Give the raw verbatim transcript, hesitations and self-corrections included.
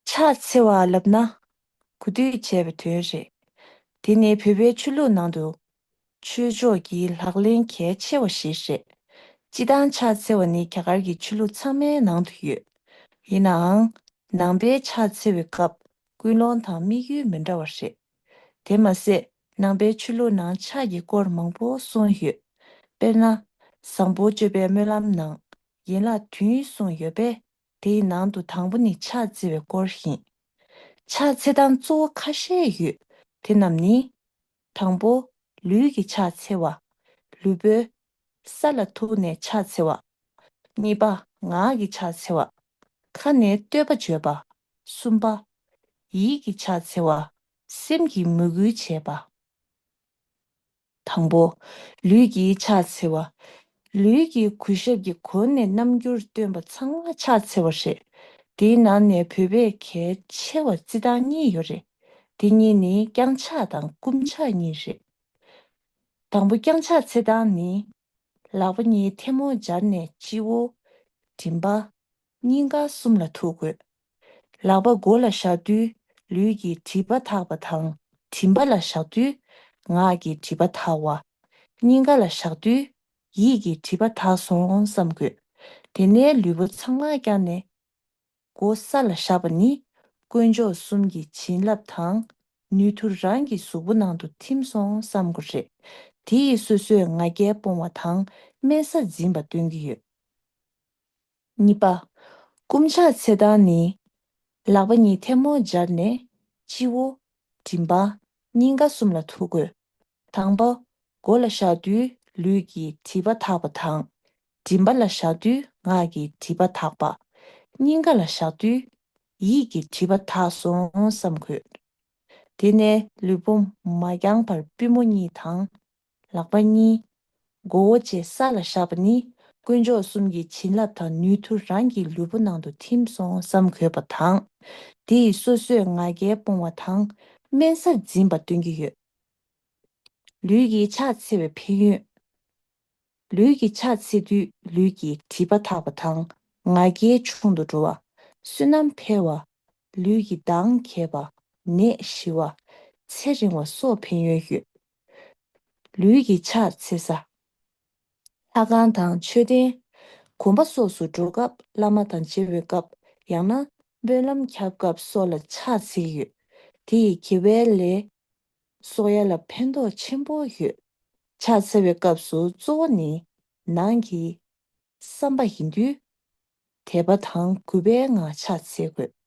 ཕྱག་འཚལ་བ་ལབ་ན། གུས་འདུད་བྱས་པའི་དོན་རེད། དེ་ནི་བོད་པའི་ཆོས་ལུགས་ནང་དུ། ཆོས་ཕྱོགས་ཀྱི་ལག་ལེན་གལ་ཆེ་བ་ཞིག་རེད། སྤྱིར་བཏང་ཕྱག་འཚལ་བ་ནི་རྒྱ་གར་གྱི་ཆོས་ལུགས་ཚང་མའི་ནང་དུ་ཡོད། ཡིན་ནའང་། ནང་པའི་ཕྱག་འཚལ་བའི་སྐབས་ཀུན་སློང་དང་དམིགས་ཡུལ་མི་འདྲ་བ་རེད། དེ་མ་ཟད། ནང་པའི་ཆོས་ལུགས་ནང་ཕྱག་གི་སྐོར་མང་པོ་གསུངས་ཡོད། དཔེར་ན། བཟང་པོ་སྤྱོད་པའི་སྨོན་ལམ་ནང་ཡན་ལག་བདུན་གསུངས་ཡོད་པས། དེའི་ནང་དུ་དང་པོ་ནི་ཕྱག་འཚལ་བའི་སྐོར་ཡིན། ཕྱག་འཚལ་སྟངས་གཙོ་བོ་ཁ་ཤས་ཡོད། དེ་རྣམས་ནི། དང་པོ། ལུས་ཀྱི་ཕྱག་འཚལ་བ། ལུས་པོས་ས་ལ་ཐུག་ནས་ཕྱག་འཚལ་བ། གཉིས་པ། ངག་གི་ཕྱག་འཚལ་བ། ཁ་ནས་བསྟོད་པ་བརྗོད་པ། གསུམ་པ། ཡིད་ཀྱི་ཕྱག་འཚལ་བ། སེམས་ཀྱིས་མོས་གུས་བྱེད་པ། དང་པོ། ལུས་ཀྱི་ཕྱག་འཚལ་བ། ལུས་ཀྱི་གུས་ཞབས་ཀྱི་སྒོ་ནས་རྣམ་འགྱུར་སྟོན་པ་ཚང་མ་ཕྱག་འཚལ་བ་རེད། དེའི་ནང་ནས་བོད་པའི་གལ་ཆེ་བ་རྩི་སྟངས་གཉིས་ཡོད་རེད། དེ་གཉིས་ནི་བརྐྱང་ཕྱག་དང་བསྐུམ་ཕྱག་གཉིས་རེད། དང་པོ་བརྐྱང་ཕྱག་འཚལ་སྟངས་ནི། ལག་པ་གཉིས་ཐལ་མོ་སྦྱར་ནས་སྤྱི་བོ། མགྲིན་པ། སྙིང་ག་གསུམ་ལ་ཐུག་དགོས། ལག་པ་མགོ་ལ་བཞག་དུས་ལུས་ཀྱི་སྒྲིབ་པ་དག་པ་དང་མགྲིན་པ་ལ་བཞག་དུས་ངག་གི་སྒྲིབ་པ་དག་པ། སྙིང་ག་ལ་བཞག་དུས་ཡིད་ཀྱི་སྒྲིབ་པ་དག་སོང་བསམ་དགོས། དེ་ནས་ལུས་པོ་ཚང་མ་བརྐྱངས་ནས། མགོ་ས་ལ་བཞག་པ་ནི་དཀོན་མཆོག་གསུམ་གྱི་བྱིན་རླབས་དང་ནུས་མཐུ་རང་གི་གཟུགས་པོ་ནང་དུ་ཐིམ་སོང་བསམ་དགོས་རེད། དེ་ཡིས་སོ་སོས་ང་རྒྱལ་སྤོང་བ་དང་དམན་ས་འཛིན་པ་སྟོན་གྱི་ཡོད། གཉིས་པ། བསྐུམ་ཕྱག་འཚལ་སྟངས་ནི། ལག་པ་གཉིས་ཐལ་མོ་སྦྱར་ནས་སྤྱི་བོ། མགྲིན་པ། སྙིང་ག་གསུམ་ལ་ཐུག་དགོས། དང་པོ། མགོ་ལ་བཞག་དུས་ལུས་ཀྱི་སྒྲིབ་པ་དག་པ་དང་། མགྲིན་པ་ལ་བཞག་དུས་ངག་གི་སྒྲིབ་པ་དག་པ། སྙིང་ག་ལ་བཞག་དུས་ཡིད་ཀྱི་སྒྲིབ་པ་དག་སོང་བསམ་དགོས། དེ་ནས་ལུས་པོ་མ་བརྐྱངས་པར་པུས་མོ་གཉིས་དང་། ལག་པ་གཉིས། མགོ་བོ་བཅས་ས་ལ་བཞག་པ་ནི་དཀོན་མཆོག་གསུམ་གྱི་བྱིན་རླབས་དང་ནུས་མཐུ་རང་གི་ལུས་པོ་ནང་དུ་ཐིམ་སོང་བསམ་དགོས་པ་དང་། དེ་ཡིས་སོ་སོས་ང་རྒྱལ་སྤོང་བ་དང་དམན་ས་འཛིན་པ་སྟོན་གྱི་ཡོད། ལུས་ཀྱི་ཕྱག་འཚལ་བའི་ཕན་ཡོན། ལུས་ཀྱི་ཕྱག་འཚལ་དུས་ལུས་ཀྱི་སྒྲིབ་པ་དག་པ་དང་ང་རྒྱལ་ཆུང་དུ་འགྲོ་བ། བསོད་ནམས་འཕེལ་བ། ལུས་ཀྱི་མདངས་རྒྱས་པ། ནད་ཞི་བ། ཚེ་རིང་བ་སོགས་ཕན་ཡོན་ཡོད། ལུས་ཀྱི་ཕྱག་འཚལ་ས། ལྷ་ཁང་དང་མཆོད་རྟེན། དགོན་པ་སོགས་སུ་འགྲོ་སྐབས་བླ་མ་དང་མཇལ་བའི་སྐབས་ཡང་ན་སྨོན་ལམ་བརྒྱབ་སྐབས་སོགས་ལ་ཕྱག་འཚལ་གྱི་ཡོད། དེ་ཡིས་དགེ་བའི་ལས་གསོག་ཡ་ལ་ཕན་ཐོགས་ཆེན་པོ་ཡོད། ཕྱག་འཚལ་བའི་སྐབས་སུ་གཙོ་བོ་ནི་ནང་གི་བསམ་པ་ཡིན་དུས། དད་པ་དང་གུས་པའི་ངང་ཕྱག་འཚལ་དགོས།